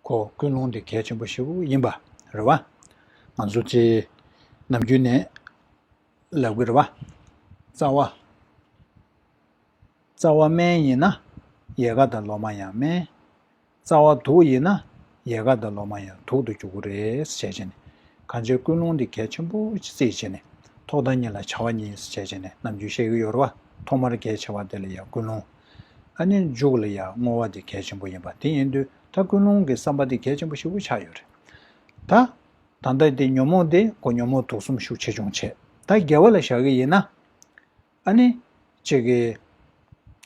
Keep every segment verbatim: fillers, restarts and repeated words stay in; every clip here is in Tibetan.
ཁོ་ཀུན་སློང་དེ་གལ་ཆེན་པོ་ཞེ་པོ་ཡིན་པ་རེད་བ། ང་ཚོ་ཚེ་ནམ་རྒྱུན་ནས་ལབ་གི་རེད་བ། རྩ་བ། རྩ་བ་སྨན་ཡིན་ན་ཡལ་ག་དང་ལོ་མ་ཡང་སྨན། རྩ་བ་དུག་ཡིན་ན་ཡལ་ག་དང་ལོ་མ་ཡང་དུག་ཏུ་འགྱུར་གི་རེད་ཟེར་བྱས་ནས། གང་ཅིའི་ཀུན་སློང་འདི་གལ་ཆེན་པོ་ཅིག་བརྩིས་བྱས་ནས། ཐོག་མཐའ་གཉིས་ལ་བྱ་བ་གཉིས་ཟེར་བྱས་ནས་ནམ་རྒྱུན་བཤད་ཀྱི་ཡོད་རེད་བ། ཐོག་མར་གལ་ཆེ་བ་དེ་ལ་ཡང་ཀུན་སློང་། ཨ་ནི་མཇུག་ལ་ཡང་བསྔོ་བ་དེ་གལ་ཆེན་པོ་ཡིན་པ་དེ་ཡིན་དུས། ད་ཀུན་སློང་གི་བསམ་པ་དེ་གལ་ཆེན་པོ་ཞེ་པོ་ཆགས་ཡོད་རེད། ད། ད་ལྟ་དེ་ཉོན་མོངས་དེ་ཁོ་ཉོན་མོངས་དུག་གསུམ་ཤུགས་ཆེ་ཆུང་བྱས། ད་དགེ་བ་ལ་བཞག་གི་ཡིན་ན། ཨ་ནི། གཅིག་གིས།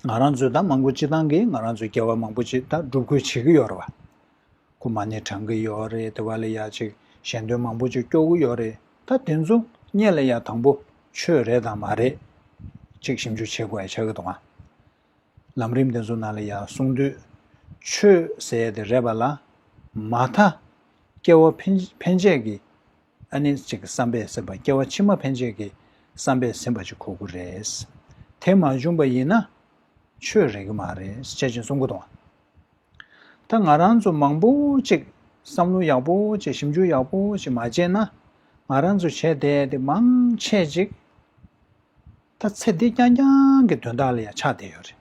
ང་རང་ཚོས་ད་མང་པོ་སྤྱི་བཏང་གིས་ང་རང་ཚོས་དགེ་བ་མང་པོ་ཅིག་ད་སྒྲུབ་དགོས་བྱེད་ཀྱི་ཡོད་རེད་བ། ཁོ་མ་ཎི་བགྲང་གི་ཡོད་རེད། དེ་བ་ལ་ཡ་གཅིག་ཞལ་འདོན་མང་པོ་ཅིག་སྐྱོར་གྱི་ཡོད་རེད། ད་དེ་ཚོ་སྔོན་ལ་ཡ་དང་པོ་ཆོས་རེད་དང་མ་རེད། གཅིག་ཞིབ་འཇུག་བྱེད་དགོས་ཡ་ཆགས་ཀྱི་འདུག་ཨ། ལམ་རིམ་དེ་ཚོ་ནང་ལ་ཡང་གསུང་དུས། ཆོས་ཟེར་ཡ་དེ་རེད་པ་ལ། མ་མཐའ། སྐྱེ་བ་ཕན་ཕན་ཆད་ཀྱི། ཨ་ནི་གཅིག་གི་བསམ་པས་ཟིན་པ། སྐྱེ་བ་ཕྱི་མ་ཕན་ཆད་ཀྱི་བསམ་པས་ཟིན་པ་ཅིག་དགོས་ཀྱི་རེད། དེ་མ་བྱུང་པ་ཡིན་ན། ཆོས་རེད་ཀྱི་མ་རེད་ཅེས་ཅིག་གསུང་གི་འདུག་ད་ང་རང་ཚོ་མང་པོ་ཅིག་བསམ་བློ་ཡག་པོ་ཅིག་ཞིབ་འཇུག་ཡག་པོ་ཅིག་མ་བྱས་ན། ང་རང་ཚོ་བྱས་བསྡད་དེ་མང་ཆེ་ཅིག་ད་ཚེ་འདི་རྐྱང་རྐྱང་གི་དོན་དག་ལ་ཡང་ཆགས་བསྡད་ཡོད་རེད།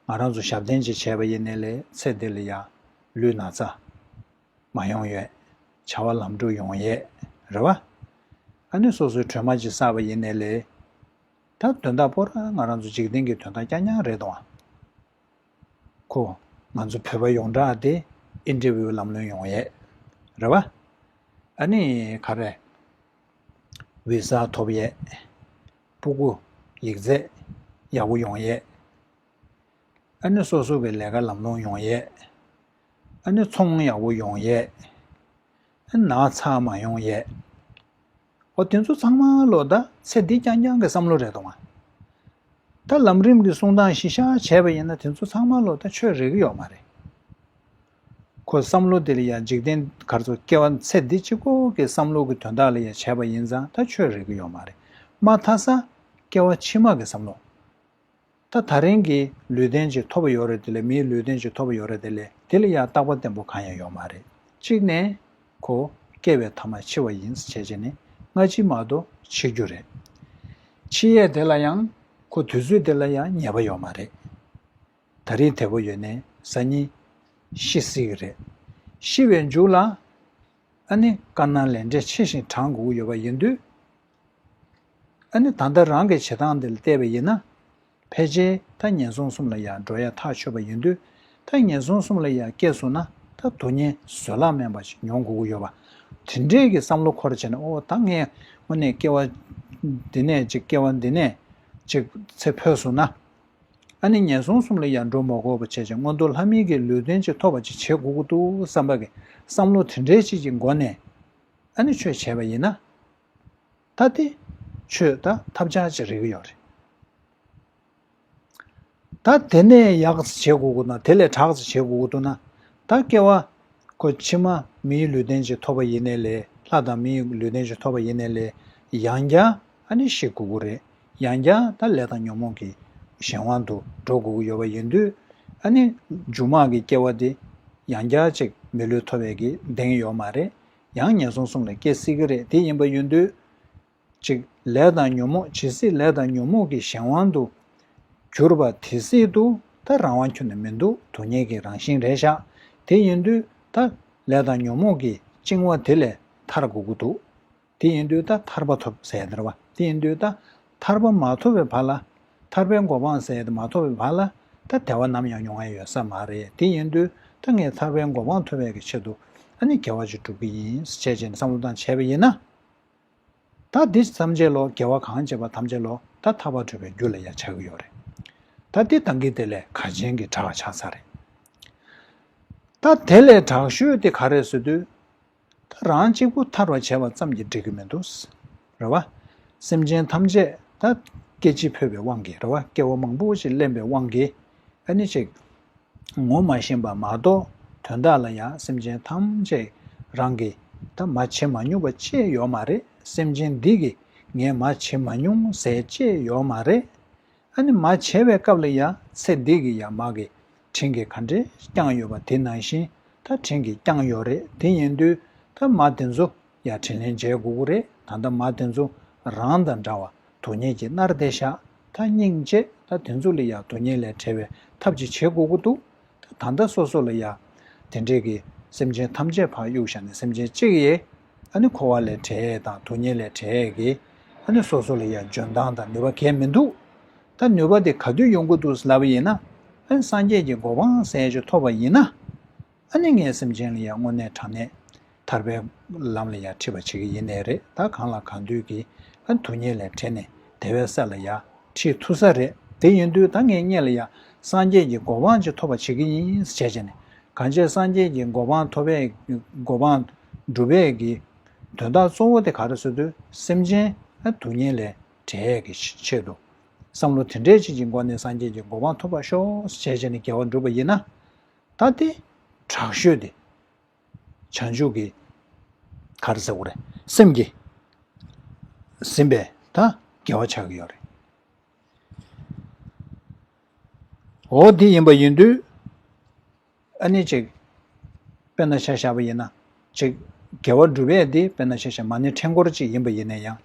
ང་རང་ཚོ་ཞབས་བརྟན་ཅིག་བྱས་པ་ཡིན་ནའི་ལས་ཚེ་འདི་ལ་ཡང་ལུས་ན་ཚ་མ་ཡོང་ཡས། བྱ་བ་ལམ་འགྲོ་ཡོང་ཡས། རེད་བ། ཨ་ནི་སོ་སོའི་སྒྲོལ་མ་ཅིག་བསགས་པ་ཡིན་ནའི་ལས། ད་དོན་དག་པོ་ར་ང་རང་ཚོ་འཇིག་རྟེན་གྱི་དོན་དག་རྐྱང་རྐྱང་རེད་དོ། ཁོ། ང་ཚོ་བོད་པ་ཡོངས་གྲགས་དེ་ཨིན་ཊར་བིའུ་ལམ་ལྷོང་ཡོང་ཡས། རེད་བ། ཨ་ནི་ག་རེ། བི་ས་ཐོབ་ཡས། སྤུ་གུ་ཡིག་ཚད་ཡག་པོ་ཡོང་ཡས། ཨ་ནི་སོ་སོ་གི་ལས་ཀ་ལམ་ལྷོང་ཡོང་ཡས། ཨ་ནི་ཚོང་ཡག་པོ་ཡོང་ཡས། ཨ་ནི་ན་ཚ་མ་ཡོང་ཡས། འོ་དེ་ཚོ་ཚང་མ་ལོ་ད་ཚེ་འདི་རྐྱང་རྐྱང་གི་བསམ་བློ་རེད་དོ་ང་། ད་ལམ་རིམ་གྱི་གསུང་སྟངས་གཞི་བཞག་བྱས་པ་ཡིན་ན་དེ་ཚོ་ཚང་མ་ལོ་ད་ཆོས་རེད་ཀྱི་ཡོད་མ་རེད། ཁོ་བསམ་བློ་དེ་ལ་ཡང་འཇིག་རྟེན་ག་རེ་ཚོ་སྐྱེ་བ་ཚེ་འདི་གཅིག་པོ་གི་བསམ་བློ་གི་དོན་དག་ལ་ཡང་བྱས་པ་ཡིན་ཙང་ད་ཆོས་རེད་ཀྱི་ཡོད་མ་རེད། མ་མཐའ་ས་སྐྱེ་བ་ཕྱི་མ་གི་བསམ་བློ། ད་ད་རིང་གི་ལུས་རྟེན་ཅིག་ཐོབ་པ་ཡོད་རེད་དེ་ལས་མིའི་ལུས་རྟེན་ཅིག་ཐོབ་པ་ཡོད་རེད་དེ་ལས་དེ་ལ་ཡང་རྟག་པ་བརྟན་པོ་གང་ཡང་ཡོད་མ་རེད། གཅིག་ནས་ཁོ་སྐྱེ་བའི་ཐ་མ་འཆི་བ་ཡིན་ཟེར་བྱས་བྱས་ནས་སྔ་ཕྱི་མ་གཏོགས་འཆི་རྒྱུ་རེད། འཆི་ཡས་དེ་ལ་ཡང་ཁོ་དུས་ཚོད་དེ་ལ་ཡང་ཉེ་བ་ཡོད་མ་རེད། ད་རིང་བདེ་པོ་ཡོད་ནས་གཟའ་ཉིན་ཤི་སྲིད་ཀྱི་རེད། ཤི་བའི་མཇུག་ལ་ཨ་ནི་དཀར་ནག་ལས་འབྲས་ཕྱི་བཞིན་བགྲང་དགོས་ཀྱི་ཡོད་པ་ཡིན་དུས། ཨ་ནི་ད་ལྟ་རང་གི་བྱེད་སྟངས་འདི་ལ་བལྟས་པ་ཡིན་ན། ཕལ་ཆེར་ད་ངན་སོང་གསུམ་ལ་ཡང་འགྲོ་ཡ་ཐག་ཆོད་པ་ཡིན་དུས། ད་ངན་སོང་གསུམ་ལ་ཡང་སྐྱེས་སོང་ན་ད་སྡུག་བསྔལ་བཟོད་གླགས་མེད་པ་ཞིག་མྱོང་དགོས་ཀྱི་ཡོད་པ། དེ་འདྲས་ཀྱི་བསམ་བློ་འཁོར་བྱས་ནས་ཨོ་ད་ངས་དངོས་གནས་སྐྱེ་བ་འདི་ནས་ཅིག་སྐྱེ་བ་འདི་ནས་ཅིག་ཚེ་འཕོས་སོང་ན། ཨ་ནི་ངན་སོང་གསུམ་ལ་ཡང་འགྲོ་མ་དགོས་པ་བྱས་ཅིང་མངོན་མཐོ་ལྷ་མིའི་གི་ལུས་རྟེན་ཅིག་ཐོབ་པ་ཅིག་བྱེད་དགོས་ཀྱི་འདུག་བསམ་པ་གི་བསམ་བློ་དེ་འདྲས་ཅིག་གི་སྒོ་ནས་ཨ་ནི་ཆོས་བྱས་པ་ཡིན་ན། ད་དེ་ཆོས་ད་ཐབས་ཆག་ཅིག་རེད་ཀྱི་ཡོད་རེད། ད་དེ་ནས་ཡག་ཙམ་བྱེད་དགོས་ཀྱི་ན་དེ་ལས་དྲག་ཙམ་བྱེད་དགོས་ཀྱི་འདུག་ན། ད་སྐྱེ་བ་ཁོ་ཕྱི་མ་མིའི་ལུས་རྟེན་ཅིག་ཐོབ་པ་ཡིན་ནའི་ལས་ལྷ་དང་མིའི་ལུས་རྟེན་ཅིག་ཐོབ་པ་ཡིན་ནའི་ལས་ཡང་བསྐྱར་ཨ་ནི་ཤི་དགོས་ཀྱི་རེད། ཡང་བསྐྱར་ད་ལས་དང་ཉོན་མོངས་ཀྱི་གཞན་དབང་དུ་འགྲོ་དགོས་ཀྱི་ཡོད་པ་ཡིན་དུས། ཨ་ནི་མཇུག་མ་གི་སྐྱེ་བ་དེ་ཡང་བསྐྱར་ཅིག་མི་ལུས་ཐོབ་པའི་གི་གདེང་ཡོད་མ་རེད། ཡང་ངན་སོང་གསུམ་ལ་སྐྱེ་སྲིད་ཀྱི་རེད། དེ་ཡིན་པ་ཡིན་དུས། གཅིག་ལས་དང་ཉོན་མོངས་ཇི་སྲིད་ལས་དང་ཉོན་མོངས་ཀྱི་གཞན་དབང་དུ་གྱུར་པ་དེ་སྲིད་དུ་ད་རང་དབང་ཁྱོན་ནས་མི་འདུག་སྡུག་བསྔལ་གྱི་རང་བཞིན་རེད་ཤག་དེ་ཡིན་དུས་ད་ལས་དང་ཉོན་མོངས་ཀྱི་བཅིང་བ་དེ་ལས་ཐར་དགོས་ཀྱི་འདུག་དེ་ཡིན་དུས་ད་ཐར་པ་ཐོབ་ཟེར་ཡ་དེ་རེད་བ། དེ་ཡིན་དུས་ད་ཐར་པ་མ་ཐོབ་པའི་བར་ལ་ཐར་པའི་གོ་འཕང་ཟེར་ཡ་དེ་མ་ཐོབ་པའི་བར་ལ་ད་བདེ་བ་ནམ་ཡང་མྱོང་ཡ་ཡོད་ས་མ་རེད། དེ་ཡིན་དུས་ད་ངས་ཐར་པའི་གོ་འཕང་ཐོབ་པའི་གི་ཆེད་དུ་ཨ་ནི་དགེ་བ་ཅིག་སྒྲུབ་ཀྱི་ཡིན་ཟེར་བྱས་བྱས་ནས་བསམ་བློ་བཏང་བྱས་པ་ཡིན་ན། ད་འདི་ཐམས་ཅད་ལོ་དགེ་བ་གང་བྱས་པ་ཐམས་ཅད་ལོ་ད་ཐར་པ་འགྲོ་བའི་རྒྱུ་ལ་ཡང་ཆགས་ཀྱི་ཡོད་རེད། ད་འདི་ད་གིན་དེ་ལས་གལ་ཆེན་གྱི་དྲག་ཆགས་ཚར་རེད། ད་དེ་ལས་དྲག་ཤོས་དེ་ག་རེད་ཟེར་དུས། ད་རང་གཅིག་པུ་ཐར་བར་བྱས་པ་ཙམ་གྱིས་འགྲིག་གི་མི་འདུག་རེད་བ། སེམས་ཅན་ཐམས་ཅད་ད་སྐྱེ་འཆི་འཕོས་པའི་དབང་གིས་རེད་བ། སྐྱེ་བ་མང་པོ་ཞིག་ལེན་པའི་དབང་གིས་ཨ་ནི་ཅིག་ངོ་མ་ཤེས་པ་མ་གཏོགས་དོན་དག་ལ་ཡང་སེམས་ཅན་ཐམས་ཅད་རང་གིས་ད་མ་བྱེད་མ་མྱོང་བ་ཅི་ཡང་ཡོད་མ་རེད། སེམས་ཅན་འདི་གིས་ངས་མ་བྱེད་མ་མྱོང་ཟེར་ཅི་ཡང་ཡོད་མ་རེད། ཨ་ནི་མ་བྱེད་པའི་སྐབས་ལ་ཡང་ཚེ་འདི་གི་ཡང་མ་གི་དྲིན་གྱིས་ག་འདྲས་བསྐྱངས་ཡོད་པ་དེ་ནང་བཞིན་ད་ ད་དྲིན་གྱིས་བསྐྱངས་ཡོད་རེད། དེ་ཡིན་དུས་ད་མ་དེ་ཚོ་ཡ་དྲིན་ལན་འཇལ་དགོས་ཀྱི་རེད། ད་ལྟ་མ་དེ་ཚོ་རང་དང་འདྲ་བ་སྡུག་བསྔལ་གྱིས་མནར་བསྡད་ཤག་ད་སྙིང་རྗེ། ད་དེ་ཚོ་ལ་ཡ་སྡུག་བསྔལ་ལས་བྲལ་བའི་ཐབས་ཅིག་བྱེད་དགོས་ཀྱི་འདུག་ད་ད་ལྟ་སོ་སོ་ལ་ཡ་དེ་འདྲས་ཀྱི་སེམས་ཅན་ཐམས་ཅད་ཕར་གཡུག་བཞག་ནས་སེམས་ཅན་གཅིག་ཡས་ཨ་ནི་འཁོར་བ་ལས་བྲལ་དང་སྡུག་བསྔལ་ལས་བྲལ་གྱི་ཨ་ནི་སོ་སོ་ལ་ཡ་འཇོན་ཐང་དང་ནུས་པ་གང་ཡང་མི་འདུག་ད་ནུས་པ་དེ་ག་དུས་ཡོང་གི་འདུག་ལབ་པ་ཡིན་ན། ཨ་ནི་སངས་རྒྱས་ཀྱི་གོ་འཕང་ཟེར་ཅིག་ཐོབ་པ་ཡིན་ན། ཨ་ནི་ངས་སེམས་ཅན་ལ་ཡ་དངོས་གནས་དྲང་གནས་ཐར་པའི་ལམ་ལ་ཡ་ཁྲིད་པ་བྱེད་ཀྱི་ཡིན་ནའི་རེད། ད་གང་ལ་གང་འདུལ་གྱི་ཨ་ནི་སྡུག་བསྔལ་ལས་བྲལ་ནས་བདེ་བའི་ས་ལ་ཡ་ཁྲིད་ཐུབ་ས་རེད། དེ་ཡིན་དུས་ད་ངས་སྔོན་ལ་ཡ་སངས་རྒྱས་ཀྱི་གོ་འཕང་ཅིག་ཐོབ་པ་བྱེད་ཀྱི་ཡིན་ཟེར་བྱས་ནས། གང་བྱས་སངས་རྒྱས་ཀྱི་གོ་འཕང་ཐོབ་པའི་གོ་འཕང་སྒྲུབ་པའི་གི་དོན་དག་གཙོ་བོ་དེ་ག་རེ་ཟེར་དུས་སེམས་ཅན་ཨ་སྡུག་བསྔལ་ལས་བྲལ་གྱི་ཆེད་དུ་བསམ་བློ་དེ་འདྲས་ཅིག་གི་སྒོ་ནས་སངས་རྒྱས་ཀྱི་གོ་འཕང་ཐོབ་པར་ཤོག་ཟེར་བྱས་ནས་དགེ་བ་བསྒྲུབ་པ་ཡིན་ན། ད་དེ་དྲག་ཤོས་དེ་བྱང་ཆུབ་ཀྱི་ག་རེ་ཟེར་དགོས་རེད། སེམས་ཀྱིས་ཟིན་པའི་ད་དགེ་བ་ཆགས་ཀྱི་ཡོད་རེད། འོ་དེ་ཡིན་པ་ཡིན་དུས། ཨ་ནི་ཅིག་དཔེར་ན་ཆ་བཞག་པ་ཡིན་ན། ཅིག་དགེ་བ་སྒྲུབ་ཡས་དེ་དཔེར་ན་ཆ་བཞག་མ་ཎི་ཕྲེང་སྐོར་ཅིག་ཡིན་པ་ཡིན་ན་ཡང་།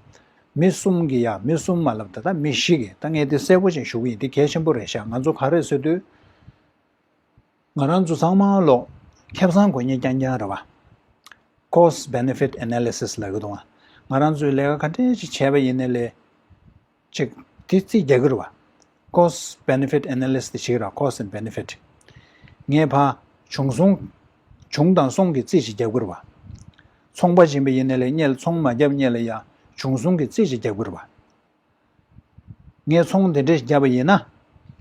མི་གསུམ་གྱི་ཡ་མི་གསུམ་མ་ལབ་ད་ད་མི་བཞི་གི་ད་ངས་དེ་གསལ་པོ་ཅིག་ཞུ་གི་ཡིན། དེ་གལ་ཆེན་པོ་རེད་ཤག་ང་ཚོ་ག་རེ་ཟེར་དུས། ང་རང་ཚོ་ཚང་མ་ལོ་ཁེ་བཟང་དགོས་ངེས་རྐྱང་རྐྱང་རེད་བ། Cost benefit analysis ལབ་ཀྱི་འདུག་ང་རང་ཚོས་ལས་ཀ་ག་འདྲས་ཅིག་བྱས་པ་ཡིན་ནའི་ལས། ཅིག་དེ་རྩིས་རྒྱག་གི་རེད་བ། Cost benefit analysis དེ་བྱེད་ཀྱི་རེད། Cost and benefit ངས་ཕར་བྱུང་སོང་། བྱུང་དང་སོང་གི་རྩིས་ཅིག་རྒྱབ་ཀྱི་རེད་བ། ཚོང་པ་ཡིན་པ་ཡིན་ནའི་ལས་སྔོན་ལ་ཚོང་མ་བརྒྱབ་སྔོན་ལ་ཡ་བྱུང་སོང་གི་རྩིས་ཅིག་རྒྱབ་ཀྱི་རེད་བ། ངས་ཚོང་དེ་འདྲས་བརྒྱབ་པ་ཡིན་ན།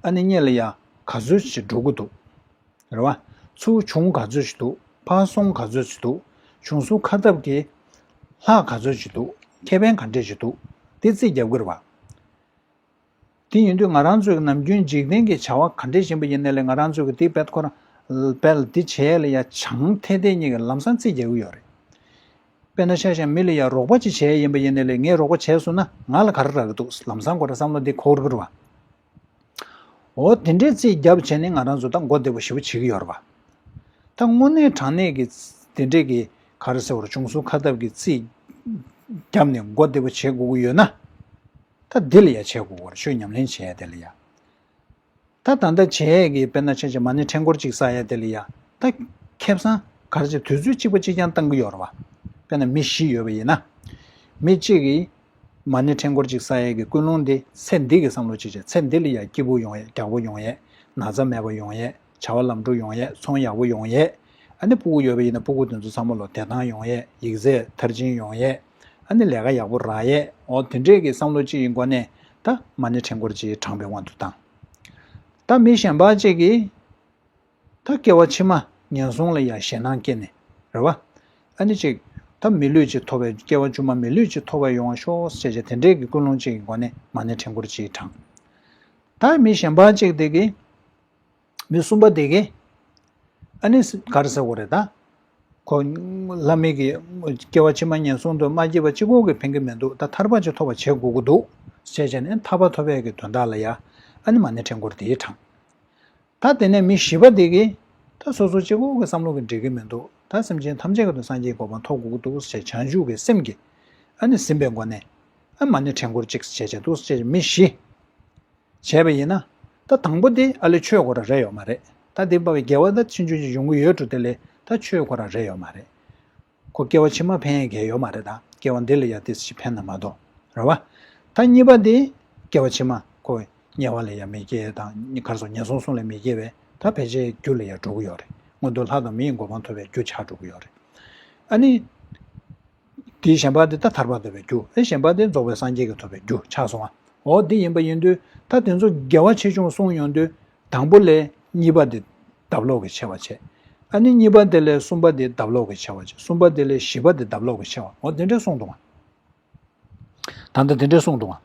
ཨ་ནི་སྔོན་ལ་ཡ་ག་ཚོད་ཅིག་འགྲོ་གི་འདུག་རེད་བ། ཚུར་བྱུང་ག་ཚོད་ཅིག་འདུག་ཕར་སོང་ག་ཚོད་ཅིག་འདུག་བྱུང་སོང་ཁ་ཐབས་ཀྱི་ལྷག་ག་ཚོད་ཅིག་འདུག་ཁེ་ཕན་ག་འདྲས་ཅིག་འདུག་དེ་རྩིས་རྒྱབ་ཀྱི་རེད་བ། དེ་ཡིན་དུས་ང་རང་ཚོའི་ནམ་རྒྱུན་འཇིག་རྟེན་གྱི་བྱ་བ་ག་འདྲས་ཡིན་པ་ཡིན་ནའི་ལས་ང་རང་ཚོའི་གི་དེ་བེད་ཁོ་རང་བེད་དེ་བྱས་ལ་ཡ་བྱང་ཐད་ཐད་གཉིས་ཀྱི་ལམ་སང་རྩིས་རྒྱག་གི་ཡོད་རེད། དཔེར་ན་ཆ་བཞག་མི་ལ་ཡ་རོགས་པ་ཅིག་བྱས་ཡིན་པ་ཡིན་ནའི་ལས་ངས་རོགས་པ་བྱས་སོང་ན་ང་ལ་ག་རེ་རག་གི་འདུག་ལམ་སང་ཁོ་རང་བསམ་བློ་འདི་འཁོར་གི་རེད་བ། འོ་དེ་འདྲའི་རྩིས་རྒྱབ་བྱས་ནས་ང་རང་ཚོ་ད་མགོ་བདེ་པོ་ཞེ་པོ་བྱེད་ཀྱི་ཡོད་རེད་བ། ད་དངོས་གནས་དྲང་གནས་ཀྱི་དེ་འདྲས་ཀྱི་ག་རེ་ཟེར་བ་རེད། བྱུང་སོང་ཁ་ཐབས་ཀྱི་རྩིས་རྒྱབ་ནས་མགོ་བདེ་པོ་བྱེད་དགོས་ཀྱི་ཡོད་ན། ད་འདི་ལ་ཡ་བྱེད་དགོས་ཀྱི་རེད། ཆོས་ཉམས་ལེན་བྱེད་ཡ་དེ་ལ་ཡ། ད་ད་ལྟ་བྱས་ཀྱི་དཔེར་ན་ཆ་བཞག་མ་ཎི་ཕྲེང་སྐོར་གཅིག་བསགས་ཡ་དེ་ལ་ཡ། ད་ཁེ་བཟང་ག་རེ་ཅིག་དུས་ཚོད་གཅིག་པ་གཅིག་རྐྱང་བཏང་གི་ཡོད་རེད་བ། དཔེར་ན་མི་བཞི་ཡོད་པ་ཡིན་ན། མི་གཅིག་གིས་མ་ཎི་ཕྲེང་སྐོར་གཅིག་བསགས་ཡས་ཀྱི་ཀུན་སློང་དེ་ཚེ་འདི་གི་བསམ་བློ་གཅིག་བྱས། ཚེ་འདི་ལ་ཡ་སྐྱིད་པོ་ཡོང་ཡས། རྒྱགས་པོ་ཡོང་ཡས། ན་ཚ་མེད་པ་ཡོང་ཡས། བྱ་བ་ལམ་འགྲོ་ཡོང་ཡས། ཚོང་ཡག་པོ་ཡོང་ཡས། ཨ་ནི་སྤུ་གུ་ཡོད་པ་ཡིན་ན་སྤུ་གུ་དེ་ཚོ་ཚང་མ་ལོ་བདེ་ཐང་ཡོང་ཡས། ཡིག་ཚད་མཐར་ཕྱིན་ཡོང་ཡས། ཨ་ནི་ལས་ཀ་ཡག་པོ་རག་ཡས། འོ་དེ་འདྲས་ཀྱི་བསམ་བློ་གཅིག་གི་སྒོ་ནས་ད་མ་ཎི་ཕྲེང་སྐོར་གཅིག་བགྲངས་པའི་དབང་དུ་བཏང་། ད་མི་གཞན་པ་གཅིག་གིས་ད་སྐྱེ་བ་ཕྱི་མ་ངན་སོང་ལ་ཡ་ཞེད་སྣང་སྐྱེས་ནས་རེད་བ། ཨ་ནི་ཅིག་ད་མི་ལུས་ཅིག་ཐོབ་པའི། སྐྱེ་བ་བཅུ་མ་མི་ལུས་ཅིག་ཐོབ་པ་ཡོང་བ་ཤོག་ཟེར་བྱས་དེ་འདྲས་ཀྱི་ཀུན་སློང་གཅིག་གི་སྒོ་ནས་མ་ཎི་ཕྲེང་སྐོར་གཅིག་བགྲངས། ད་མི་གཞན་པ་གཅིག་དེ་གིས། མི་གསུམ་པ་དེ་གིས། ཨ་ནི་ག་རེ་ཟེར་དགོས་རེད་ད། ཁོ་ལྷ་མི་གི་སྐྱེ་བ་ཕྱི་མ་ངན་སོང་དུ་མ་སྐྱེས་པ་གཅིག་པོ་གིས་ཕན་གྱི་མི་འདུག་ད་ཐར་པ་ཅིག་ཐོབ་པ་བྱེད་དགོས་ཀྱི་འདུག་ཟེར་བྱས་ནས་ཐར་པ་ཐོབ་པའི་གི་དོན་དག་ལ་ཡ། ཨ་ནི་མ་ཎི་ཕྲེང་སྐོར་དེ་བགྲངས། ད་དེ་ནས་མི་བཞི་པ་དེ་གིས། ད་སོ་སོ་གཅིག་པོ་གི་བསམ་བློ་གི་འགྲིག་གི་མི་འདུག་ད་སེམས་ཅན་ཐམས་ཅད་ཀྱི་དོན་སངས་རྒྱས་གོ་འཕང་ཐོབ་དགོས་ཀྱི་འདུག་ཟེར་བྱང་ཆུབ་ཀྱི་སེམས་ཀྱིས་ཨ་ནི་ཟིན་པའི་སྒོ་ནས། ཨ་མ་ཎི་ཕྲེང་སྐོར་གཅིག་བྱས་བྱས་འདུག་ཟེར་མི་བཞི། བྱས་པ་ཡིན་ན། ད་དང་པོ་དེ་ཨ་ལས་ཆོས་ཁོ་རང་རེད་ཡོད་མ་རེད། ད་དེ་འབའ་བའི་དགེ་བ་ད་ཆུང་ཆུང་ཅིག་ཡོང་གི་ཡོད་འགྲོ། དེ་ལས་ད་ཆོས་ཁོ་རང་རེད་ཡོད་མ་རེད། ཁོ་སྐྱེ་བ་ཕྱི་མ་ཕན་ཡས་གལ་ཡོད་མ་རེད། ད་སྐྱེ་བ་འདི་ལ་ཡ་ཏོག་ཙམ་ཕན་ན་མ་གཏོགས། རེད་བ། ད་གཉིས་པ་དེ་སྐྱེ་བ་ཕྱི་མ་ཁོ་དམྱལ་བ་ལ་ཡ་མི་སྐྱེ་དང་ག་རེ་ཟེར་ངན་སོང་གསུམ་ལ་མི་སྐྱེ་བའི་ད་ཕལ་ཆེར་རྒྱུ་ལ་ཡ་འགྲོ་གི་ཡོད་རེད། མངོན་མཐོ་ལྷ་དང་མི་ཡི་གོ་འཕང་ཐོབ་པའི་རྒྱུ་ཆགས་འགྲོ་གི་ཡོད་རེད། ཨ་ནི། དེའི་གཞན་པ་དེ་ད་ཐར་པ་ཐོབ་པའི་རྒྱུ། ཨེ་གཞན་པ་དེ་རྫོགས་པའི་སངས་རྒྱས་ཀྱི་ཐོབ་པའི་རྒྱུ་ཆགས་སོང་ང་། འོ་དེ་ཡིན་པ་ཡིན་དུས་ད་དེ་ཚོ་དགེ་བ་ཆེ་ཆུང་གསུངས་ཡོང་དུས་དང་པོ་ལས་གཉིས་པ་དེ་ལྡབ་ལོག་གི་ཆེ་བ་བྱས། ཨ་ནི་གཉིས་པ་དེ་ལས་གསུམ་པ་དེ་ལྡབ་ལོག་གི་ཆེ་བ་བྱས། གསུམ་པ་དེ་ལས་བཞི་པ་དེ་ལྡབ་ལོག་གི་ཆེ་བ། འོ་དེ་འདྲས་གསུངས་འདུག་ང་། ད་ལྟ་དེ་འདྲས་གསུངས་འདུག་ང་།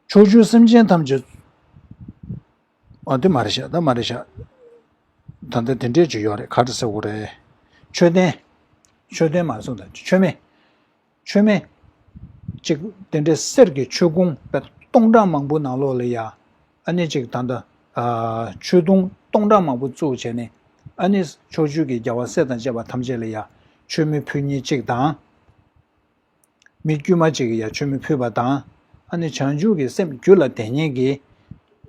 ཕྱོགས་བཅུའི་སེམས་ཅན་ཐམས་ཅད། ཨ་དེ་མ་རེད་ཤག་ད་མ་རེད་ཤག་ད་ལྟ་དེ་འདྲས་ཅིག་ཡོད་རེད། ག་རེ་ཟེར་དགོས་རེད། མཆོད་རྟེན། མཆོད་རྟེན་མ་རེད་སོང་ད་མཆོད་མེ། མཆོད་མེ། ཅིག་དེ་འདྲའི་གསེར་གྱི་མཆོད་ཀོང་དཔེ་སྟོང་ཕྲག་མང་པོ་ནང་ལོགས་ལ་ཡ། ཨ་ནི་ཅིག་ད་ལྟ། ཨ་མཆོད་དུང་སྟོང་ཕྲག་མང་པོ་བཙུགས་བྱས་ནས། ཨ་ནི་ཕྱོགས་བཅུའི་གི་རྒྱལ་བ་སྲས་དང་བཅས་པ་ཐམས་ཅད་ལ་ཡང་མཆོད་མེ་ཕུལ་མཁན་གཅིག་དང་། མི་དཀྱུས་མ་གཅིག་གིས་ཡང་མཆོད་མེ་ཕུལ་བ་དང་། ཨ་ནི་བྱང་ཆུབ་ཀྱི་སེམས་རྒྱུད་ལ་ལྡན་མཁན་གྱི་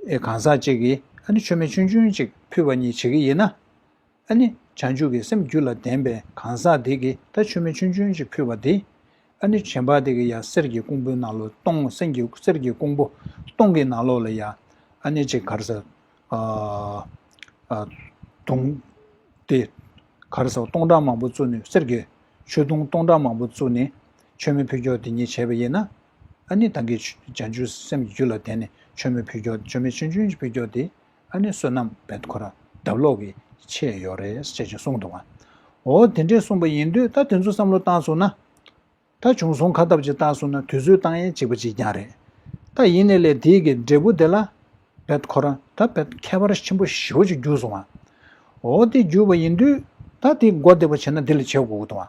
ཨེ་གང་ཟག་གཅིག་གིས་ཨ་ནི་མཆོད་མེ་ཆུང་ཆུང་གཅིག་ཕུལ་བ་གཉིས་བྱེད་ཀྱི་ཡིན་ན། ཨ་ནི་བྱང་ཆུབ་ཀྱི་སེམས་རྒྱུད་ལ་ལྡན་པའི་གང་ཟག་དེ་གིས་ད་མཆོད་མེ་ཆུང་ཆུང་གཅིག་ཕུལ་བ་དེ། ཨ་ནི་གཞན་པ་དེ་གིས་ཡང་གསེར་གྱི་ཀོང་བུའི་ནང་ལོགས་སྟོང་། སེམས་ཀྱི་གསེར་གྱི་ཀོང་བུ་སྟོང་གི་ནང་ལོགས་ལ་ཡང་ཨ་ནི་ཅིག་ག་རེ་ཟེར། ཨ་ཨ་དུང་དེ་ག་རེ་ཟེར། སྟོང་ཕྲག་མང་པོ་བཙུགས་ནས། གསེར་གྱི་ཆོས་དུང་སྟོང་ཕྲག་མང་པོ་བཙུགས་ནས་མཆོད་མེ་ཕུལ་ཀྱོག་དེ་གཉིས་བྱས་པ་ཡིན་ན། ཨ་ནི་ད་གིན་བྱང་ཆུབ་སེམས་རྒྱུད་ལ་ལྡན་ནས་མཆོད་མེ་ཕུལ་ཀྱོག་མཆོད་མེ་ཆུང་ཆུང་ཞིག་ཕུལ་ཀྱོག་དེ། ཨ་ནི་བསོད་ནམས་བེད་ཁོ་ར་ལྡབ་ལོག་གི་ཆེ་ཡོད་རེད་ཅེས་ཀྱང་གསུངས་འདུག་བ། འོ་དེ་འདྲས་གསུངས་པ་ཡིན་དུས་ད་དེ་ཚོ་བསམ་བློ་བཏང་སོང་ན། ད་བྱུང་སོང་ཁ་བཏབ་ཅིག་བཏང་སོང་ན་དུས་ཚོད་བཏང་ཡས་གཅིག་པ་གཅིག་རྐྱང་རེད། ད་ཡིན་ནའི་ལས་དེའི་གི་འབྲས་བུ་དེ་ལ་བེད་ཁོ་ར་ད་བེད་ཁྱད་པར་ཆེན་པོ་ཞེ་པོ་ཅིག་གྱུར་སོང་བ། འོ་དེ་གྱུར་པ་ཡིན་དུས་ད་དེ་མགོ་བདེ་པོ་བྱས་ན་དེ་ལ་བྱེད་དགོས་ཀྱི་འདུག་བ།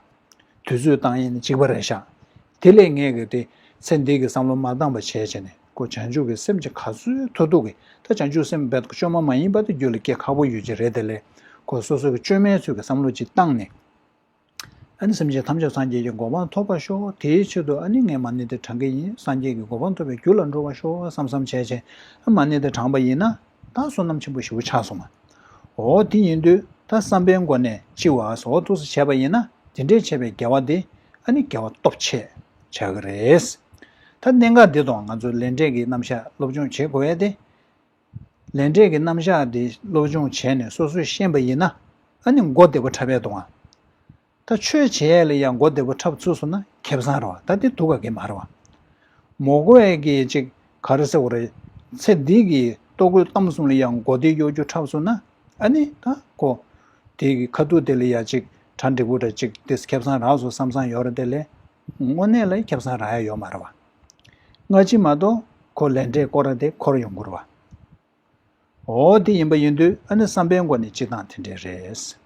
དུས་ཚོད་བཏང་ཡས་ནི་གཅིག་པ་རེད་ཤག་དེ་ལས་ངས་གི་དེ་ཚེ་འདི་གི་བསམ་བློ་མ་བཏང་པ་བྱས་བྱས་ནས་ཁོ་བྱང་ཆུབ་ཀྱི་སེམས་ཀྱི་ག་ཚོད་ཐུབ་ཐུབ་ཀྱི། ད་བྱང་ཆུབ་སེམས་བེད་བཅོས་མ་མ་ཡིན་པ་དེ་རྒྱུད་ལ་སྐྱེ་ཁག་པོ་ཡོད་ཀྱི་རེད། དེ་ལས་ཁོ་སོ་སོ་གི་བཅོས་མའི་ཚུལ་གྱི་བསམ་བློ་ཅིག་བཏང་ནས། ཨ་ནི་སེམས་ཅན་ཐམས་ཅད་སངས་རྒྱས་ཀྱི་གོ་འཕང་ཐོབ་པར་ཤོག་དེའི་ཆེད་དུ་ཨ་ནི་ངས་མ་ཎི་དེ་བགྲང་གི་ཡིན། སངས་རྒྱས་ཀྱི་གོ་འཕང་ཐོབ་པའི་རྒྱུ་ལ་འགྲོ་བར་ཤོག་བསམ་བསམ་བྱས་བྱས་ཨ་མ་ཎི་དེ་བགྲངས་པ་ཡིན་ན། ད་བསོད་ནམས་ཆེན་པོ་ཞེ་པོ་ཆགས་སོང་ང་། འོ་དེ་ཡིན་དུས་ད་བསམ་པའི་སྒོ་ནས་ལྕི་བ་སོགས་ཏོག་ཙམ་བྱས་པ་ཡིན་ན། དེ་འདྲས་བྱས་པའི་དགེ་བ་དེ་ཨ་ནི་དགེ་བ་སྟོབས་ཆེ་ཆགས་ཀྱི་རེད། ད་གནད་འགག་འདི་དང་ང་ཚོ་ལས་འབྲས་ཀྱི་རྣམ་གཞག་སློབ་སྦྱོང་བྱེད་དགོས་ཡས་དེ། ལས་འབྲས་ཀྱི་རྣམ་གཞག་འདི་སློབ་སྦྱོང་བྱས་ནས་སོ་སོས་ཤེས་པ་ཡིན་ན། ཨ་ནི་མགོ་བདེ་པོ་འཁྲབ་ཡས་འདུག་ཨང་། ད་ཆོས་བྱེད་ཡས་ལ་ཡང་མགོ་བདེ་པོ་འཁྲབ་ཚུགས་སོང་ན་ཁེ་བཟང་རེད་བ། ད་འདི་སྡུག་ག་གི་མ་རེད་བ། མོ་གོ་ཡས་ཀྱི་ཅིག་ག་རེ་ཟེར་དགོས་རེད། ཚེ་འདི་གི་ལྟོ་གོས་གཏམ་གསུམ་ལ་ཡང་མགོ་བདེ་གཡོ་སྒྱུ་འཁྲབ་སོང་ན། ཨ་ནི་ད་ཁོ་དེ་གི་ཁ་ཐུག་དེ་ལ་ཡ་ཅིག་གྲ་འགྲིག་པོ་འདྲ་ཅིག་དེ་ཁེ་བཟང་རག་སོང་བསམ་བསམ་ཡོད་རེད། དེ་ལས་དངོས་གནས་ལ་ཁེ་བཟང་རག་ཡ་ཡོད་མ་རེད་བ། སྔ་ཕྱི་མ་གཏོགས་ཁོ་ལས་འབྲས་སྐོར་ར་དེ་འཁོར་ཡོང་གི་རེད་བ། འོ་དེ་ཡིན་པ་ཡིན་དུས་ཨ་ནི་བསམ་པའི་སྒོ་ནས་སྤྱི་བཏང་དེ་འདྲས་རེད།